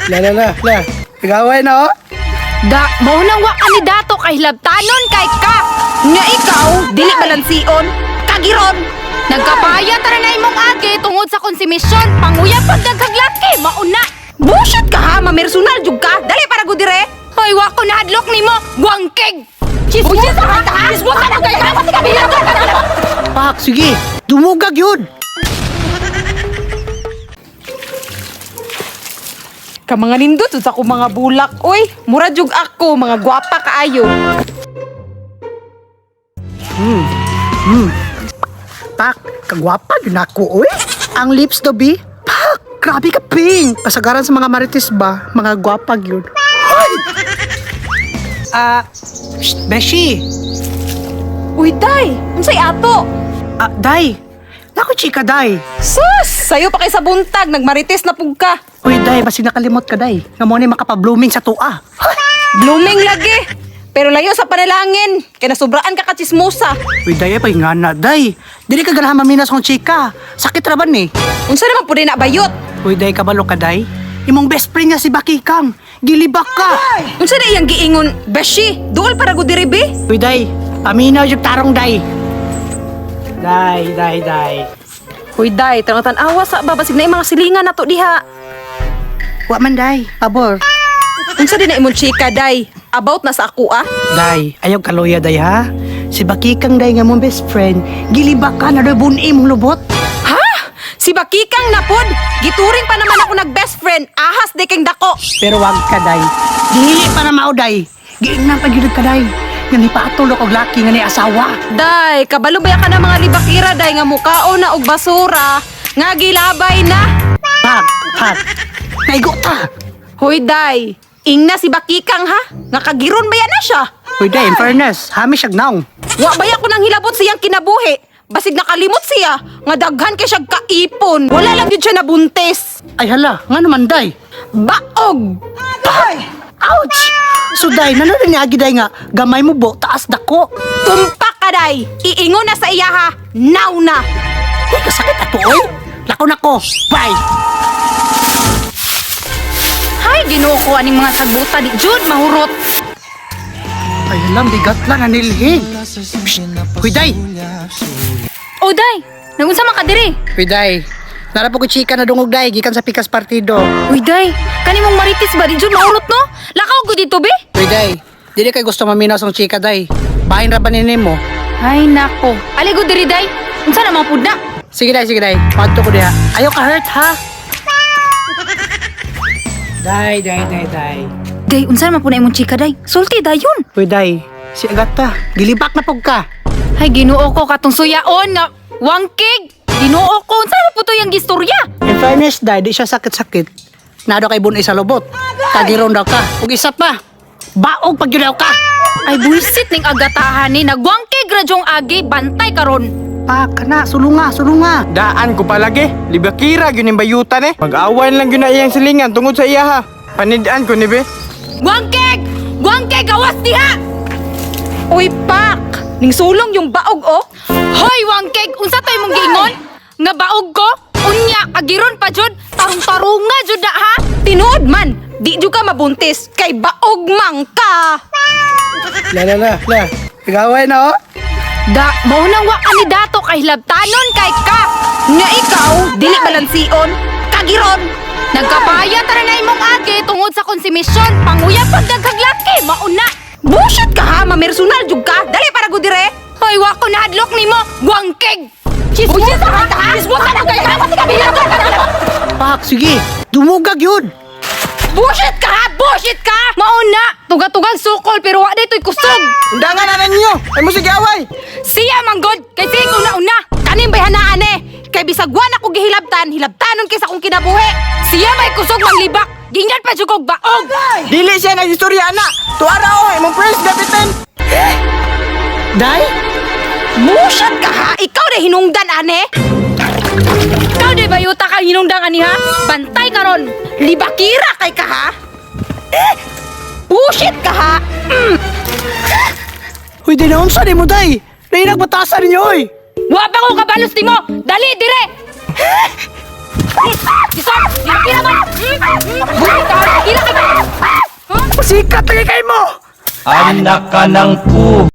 La la la la. Nagaway na oh. Da, mao nang wa ka ni dato kay hilabtanon kay ka. Nga ikaw, dili balansion, kagiron. Nagkapaya tara na imong agi tungod sa konsumisyon, panguya pagdaghag laki, mauna. Bullshit ka ha, mamersonal jud ka. Dali para gud dire. Hoy, wa ko nahadlok nimo, wangkig. Chismosa ka ha? Chismosa ka kay ka. Pak, sige. Dumugag yun. Ka mga nindot sa akong mga bulak, oy. Mura jug ako, mga gwapa kaayo. Pak, kagwapa yun ako, oy. Ang lips do, bi. Pak, grabe ka pink. Kasagaran sa mga marites ba, mga gwapa yun. Hoy! Ah, shh, Beshi. Uy, day, unsay ato? Ah, Day. Nako, chika, Day. Sus, sayo pa kay sa buntag, nagmarites na pug ka. Uy, Day, basi nakalimot ka, Day. Nga mo ni makapa-blooming sa tuwa. Hoy! Blooming lagi. Pero layo sa panalangin, kay nasubraan ka kachismosa. Uy, Day, ay, nga na, Day. Dili ka ganahan maminas kong chika. Sakit ra ba ni? Unsa naman pud na bayot? Uy, Day, kabalo ka, Day. Imong best friend niya si Bakikang. Gilibak ka. Unsa na iyang giingon, Beshi, duol para gud diri be? Uy, Day. Paminaw yung tarong, Day. Day, Day, Day. Hoy, day, tan-awa sa babasig na yung mga silingan nato diha. Wa man, Day. Pabor. Unsa din na imong chika, day? About na sa ako ah. Day, ayaw kaluya, Day, ha? Si Bakikang, Day, nga mong best friend. Gilibak ka na doy buni mong lubot. Ha? Si Bakikang napod. Gituring pa naman ako nag best friend. Ahas di kang dako. Pero wag ka, Day. Dili pa na mao, Day. Giingnan pa gyud ka, Day. Nga ni paatulog og laki nga ni asawa. Day, kabalo ba ka na mga libakira day nga mukao na og basura nga gilabay na. Pak, pak. Naigo ta. Hoy, day, ingna si Bakikang ha. Nga kagiron ba yan na siya? Uy, Day, in fairness, hami siyag naong. Wa ba ko nang hilabot siyang kinabuhi? Basig nakalimot siya nga daghan kay siya kaipon. Wala lang gyud siya nabuntis. Ay hala, nga naman, Day. Baog. Pak! Ouch! So, Day, nanonood niya agi, Day, nga, gamay mo bo, taas dako. Tumpak ka day. Iingon na sa iya ha. Now na. Uy, kasakit ato, oy. Lako nako. Bye! Hay, Ginoo ko aning mga sagbuta di jud mahurot. Ay, alam, bigat lang, anilhin. Psst! Huy, Day! O day, nagunsa man ka diri? Huy, Day. Nara po ko chika na dungog, Day, gikan sa Pikas Partido. Uy, day, kani mong marites ba di jud mahurot no? Lakaw gud dito be. Huy, Day. Dili kay gusto maminaw sa chika, Day. Bahin ra ba nini mo? Ay nako. Ali gud diri day. Unsa na man pud na? Sige, Day, sige, Day. Padto ko diha. Ayaw ka hurt, ha? Day, Day, Day, Day. Day, unsa naman pud na imong chika day? Sulti dayon. Huy, Day. Si Agata, gilibak na pug ka. Ay, Ginoo ko katong suyaon nga wangkig. Ginoo ko unsa naman pud to yang gistorya? In fairness, Day, di siya sakit-sakit. Nado kay bunay sa lobot. Kagiron daw ka. Ug isa pa, baog pag daw ka. Ay buisit ning agatahan ni nagwangkig ra jung agi bantay karon. Pa, kana, sulunga, sulunga. Daan ko palagi. Libakira gyud ning bayutan eh. Mag-awan lang gyud na iyang silingan tungod sa iya ha. Panidaan ko ni be. Wangkig! Wangkig gawas diha! Uy, pak! Ning sulong yung baog oh. Hoy wangkig, unsa to imong giingon? Nga baog ko? Unya kagiron pa jud, tarong-tarunga jud na ha. Tinuod man, di jud ka mabuntis kay baog man ka. La la la la. Nagaway na oh. Da, mao nang wa ka ni dato kay hilabtanon kay ka. Nga ikaw, dili balansion, kagiron. Nagkapaya tara na imong agi tungod sa konsumisyon, panguya pagdaghag laki, mauna. Bullshit ka ha, mamersonal jud ka. Dali para gud dire. Hoy, wa ko nahadlok nimo, wangkig. Chismosa ka ha? Chismosa ka kay ka. Pak, sige. Dumugag yun. Bullshit ka ha? Bullshit ka! Mauna, tuga-tugang sukol pero wa dito'y kusog. Undangan na ninyo. Ay mo sige away. Siya manggod kay sige una-una. Kaning bayhanaan eh. Kay bisag wa na ko gihilabtan, hilabtanon kay sa akong kinabuhi. Siya may kusog manglibak. Gingnan pa jud kog baog. Dili siya nagistorya ana. Tuara oh, imong first kapitan. Day? Bullshit ka ha, ikaw na hinungdan ane. Ikaw di bayuta kang hinungdang ani ha? Bantay karon. Libakira kay ka ha. Eh, bullshit ka ha. Uy, di na unsa ni mo, Day. Nainag batasan ninyo, oy. Wa pa ko kabalos nimo. Dali dire. Isa, libakira man. Bullshit ka. Pasikat lagi kay mo. Anak ka ng pu.